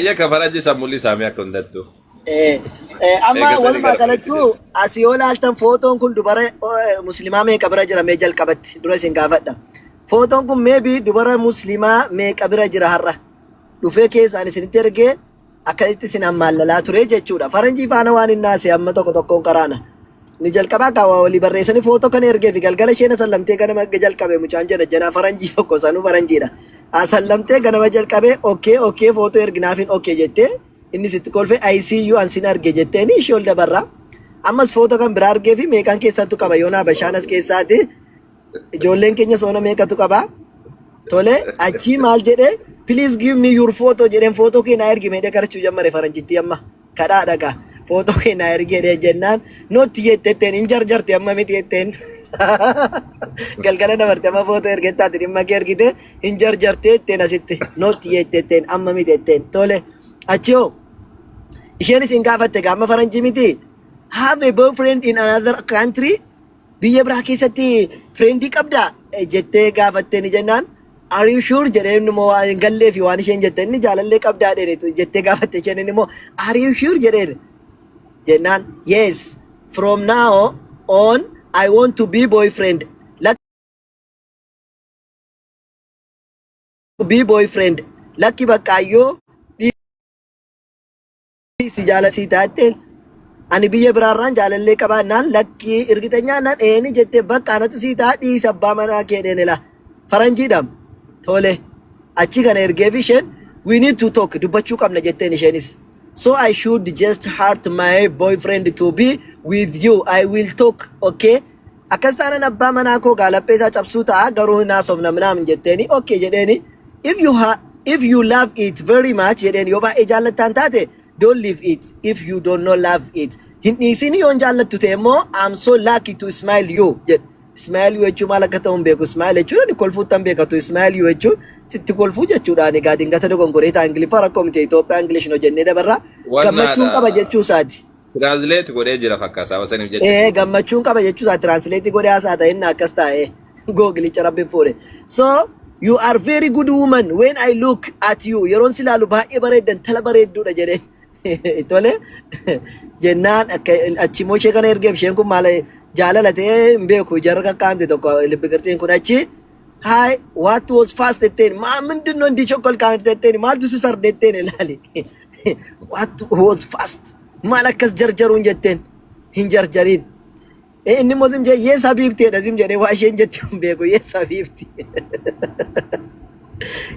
Biyya ka faranjii san mul'isaa mee akka hundattuu. Eh, amma Eega sanii walumaa gara galattuu biraatti asii yoo laaltan footoon kun dubara musliimaa meeqa bira jira mee jalqabatti dura isin gaafadha. Footoon kun meebi dubara musliimaa meeqa bira jira har'a? Dhufee keessaan isinitti ergee akkasitti isin ammaallalaa ture jechuudha. Faranjii faana waan hin naase amma tokko tokkoon qaraana. Ni jalqabaa kaawaa walii barreessanii footoo kana ergee fi galgala isheen asallamtee ganama jalqabe mucaan jana janaa faranjii tokko sanuu faranjiidha. Asallamtee ganama jalqabee okay okay footoo erginaafin okay jettee inni sitti kolfe I see you an sin arge jetteeni ishee ol dabarra. Ammas footoo kan biraa argee fi meeqaan keessattu qaba yoonaa bashaanas keessaati. Ijoolleen keenya soona meeqatu qaba? Tole achii maal jedhee please give me your photo jedheen footoo kee naa ergi meedhee kadhachuu jammare faranjittii amma kadhaa dhagaa footoo kee naa ergi jedhee jennaan nootti jettetteen hin jarjarte amma miti jetteen galgala dabarte amma footoo ergettaati dhimma kee ergite hin jarjarte jetteen asitti nootti jettetteen amma miti jetteen tole achi hoo isheen isin gaafatte gaama faranjii miti have a boyfriend in another country Biyya biraa keessatti friendii qabdaa jettee gaafattee ni jennaan are you sure jedhee inni immoo waan hin gallee fi waan isheen jette inni jaalallee qabdaa jedheen jettee gaafatte isheen inni immoo are you sure jedheen jennaan yes from now on I want to be boyfriend lakki be boyfriend lakki baqqaayyoo si jaala sii taatteen ani biyya biraarraan jaalallee qabaannaan lakkii irgixanyaa naan eeni jettee bakka anatu sii taa dhiisa abbaa manaa kee dheenela faranjiidhaam tole achi kana ergeef isheen we need to talk dubbachuu qabna jetteen isheenis so I should just hurt my boyfriend to be with you I will talk okay akkas taanan abbaa manaa koo gaalaphee isaa cabsuu ta'a garuu hin haasofna minaamin jetteeni okay jedheeni if you ha if you love it very much jedheen yoo baay'ee jaallattaan taate don't leave it if you don't know love it hin dhiisin yoon jaallattu ta'e immoo I'm so lucky to smile you jedhe smile you jechuun maal akka ta'u hin beeku smile jechuun ani kolfuuttan beekatu smile you jechuun sitti kolfuu jechuudha ani gaa dingata dogongoree ta'a Ingiliffaa rakkoo miti Itoophiyaa English no jennee dabarra gammachuun Wannaadha. qaba jechuu isaati. Translate godhee jira fakkaata saba saniif jecha Ee siif. gammachuun qaba jechuu isaa translate godhee haasaa ta'e inni akkas taa'e googilicha rabbi fuudhe. So you are very good woman when I look at you yeroon si ilaalu baay'ee bareeddan tala bareedduudha jedheen. Tole jennaan akka achi immoo ishee kana ergeef isheen kun maal jaalala ta'ee hin beeku jarra qaqqaamte tokko libbi qirtsiin kun achi hi what was fast jetteen maa ምንድን ነው እንዲህ ቸኮል jetteen maaltu si sarde jetteen ilaali what was fast maal akkas jarjaruun jetteen hin jarjariin. Inni immoo zim jedhe yes habibti jedha zim jedhee waa isheen jette hin beeku yes habibti.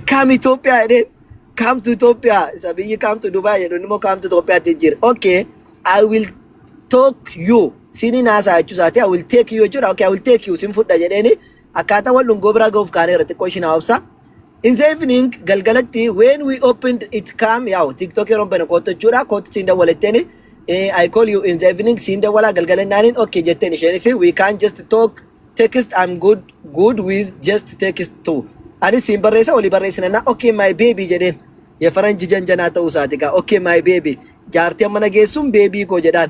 Come Itoophiyaa jedheen come to Itoophiyaa isa biyyi come to Dubai jedhu inni immoo come to Itoophiyaatti jira. Okay I will talk you sinin haasaa jechuu isaati I will take you jechuudha okay I will take you sin fudha jedheeni akkaataa wal dhungoo bira ga'uuf kaaneera xiqqoo ishiin haa obsa. In the evening galgalatti when we opened it come yaa'u TikTok yeroon bane kootu jechuudha kootu siin dawwaletteeni I call you in the evening siin dawwalaa galgala naaniin okay jetteen isheenis we can just talk text I'm good good with just text too anis siin barreessa walii barreessina na okay my baby jedheen የፈረንጅ janjanaa ta'uu isaati gaa okay my baby jaartii amma nageessuun baby koo jedhaan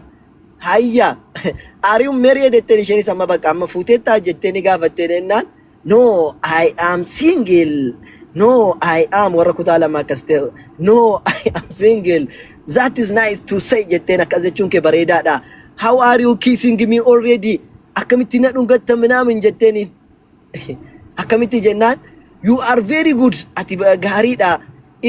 hayya are you married jetteen isheenis amma bakka amma fuuteettaa jettee ni gaafatteen jennaan no I am single no I am warra kutaa lama akkas ta'e no I am single that is nice to say jetteen akkas jechuun kee bareedaadha how are you kissing me already akkamitti na dhungatta minaamin jetteeniin akkamitti jennaan you are very good ati gaariidha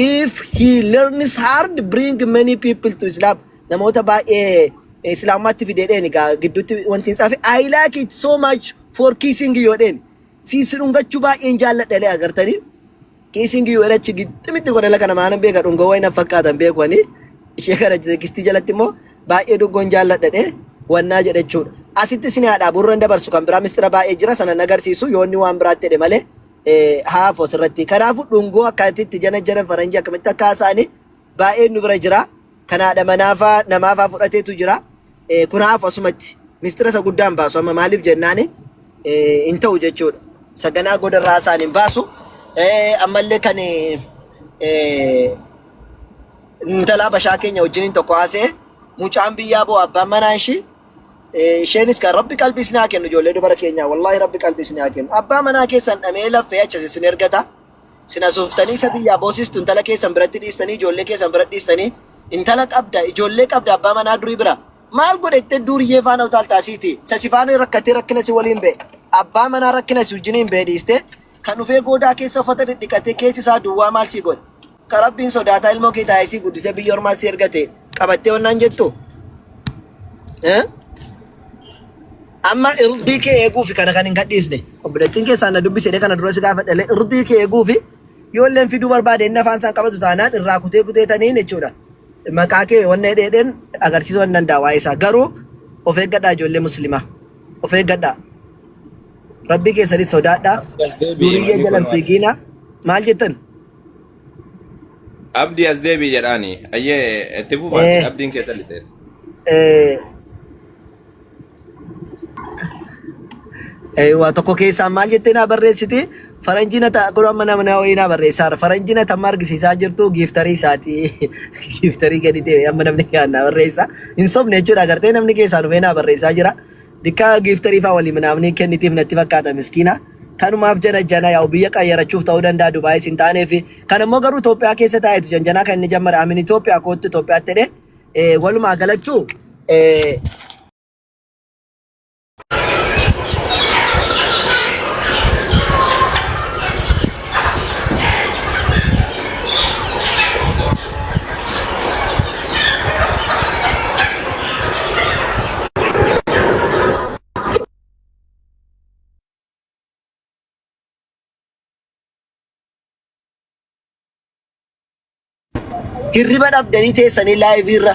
if he learns hard bring many people to Islam namoota baay'ee islaamummaatti fideedheen egaa gidduutti wanti hin xaafe I like it so much for kissing you jedheen si dhungachuu baay'een jaalladha lee agartanii kissing you jedhachi gixximitti godhe kana maalan beeka dhungoo wayi na fakkaatan beeku ani ishee kana tekstii jalatti immoo baay'ee dhungoon jaalladha dhee wannaa jedha jechuudha. Asitti isin haadhaa burran dabarsu kan biraa mistira baay'ee jira sana agarsiisu yoonni waan biraatti jedhe malee haafo asirratti. Kanaafuu dhungoo akkaatitti jana jana faranjii akkamitti akka haasa'anii baay'een nu bira jira. Kan haadha manaafaa namaafaa fudhateetu jira. Kun haafu asumatti mistira isa guddaan baasu amma maaliif jennaani hin ta'u jechuudha. Saganaa godarraa isaan hin baasu. Ammallee kan intala bashaa keenya wajjiniin tokko haasa'e mucaan biyyaa boo abbaan manaa ishii isheenis kan rabbi qalbii isin haa kennu ijoollee dubara keenyaa wallaahi rabbi qalbii isin haa kennu abbaa manaa keessan dhamee laffee achas isin ergata Sin asuuftanii isa biyyaa boosistu intala keessan biratti dhiistanii ijoollee keessan biratti dhiistanii intala qabda ijoollee qabda abbaa manaa durii bira. Maal godhettee duuriyyee faana utaaltaasiiti. Isa si faana rakkatee rakkina si waliin ba'e. Abbaa manaa rakkina si wajjiniin ba'e dhiistee kan dhufee goodaa keessa uffata dhidhiqatee keessi isaa duwwaa maal sii godhe. Ka Rabbiin sodaataa ilmoo kee taa'ee sii guddisee biyya ormaa si ergate qabattee wannaan jettu. Eh? Amma irdii kee eeguufi kana kan hin gadhiisne. Obboleettiin keessaan na dubbise jedhee kana dura si gaafadhe irdii kee eeguufi yoo illeen fiduu barbaade inni afaan isaan qabatu taanaan irraa kutee kutee taniin jechuudha. Maqaa kee wanna jedhee jedheen agarsiisuu hin danda'a waa'ee isaa. Garuu of eeggadhaa ijoollee muslimaa. Of eeggadhaa. Rabbii keessanis sodaadhaa. Deebi'i Duriyyee manni jala kun hin fiigiina. Maal jettan? Abdii as deebi'i jedhaani. Ayyee itti fufaasi Eh, abdiin keessa lixeera. eh, Waa tokko keessaa maal jettee naa barreessiti? Faranjii na ta'a kun amma nama na wayii naa barreessaara. Faranjii na tamma argisiisaa jirtu giiftarii isaati. Giiftarii gadi ta'e amma namni kaan naa barreessa. Hin sobne jechuudha agartee namni keessaa dhufee naa barreessaa jira. Dikkaa giiftarii fa'aa walii minaamni kennitiif natti fakkaata miskiina. Kanumaaf jana jana yaa'u biyya qayyarachuuf ta'uu danda'a Dubaayis hin taaneef. Kan immoo garuu Itoophiyaa keessa taa'etu janjanaa kan inni jammare amin Itoophiyaa kootti Itoophiyaatti jedhee walumaa galattuu Hirriba dhabdanii teessanii live irra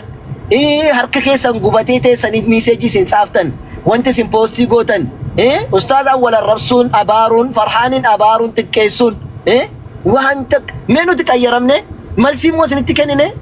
harka keessan gubatee teessanii miiseejii isin tsaaftan wanti isin poostii gootan ustaaz awwal arrabsuun abaaruun farhaanin abaaruun xiqqeessuun wanta mee nuti qayyaramne malsii immoo isinitti kennine.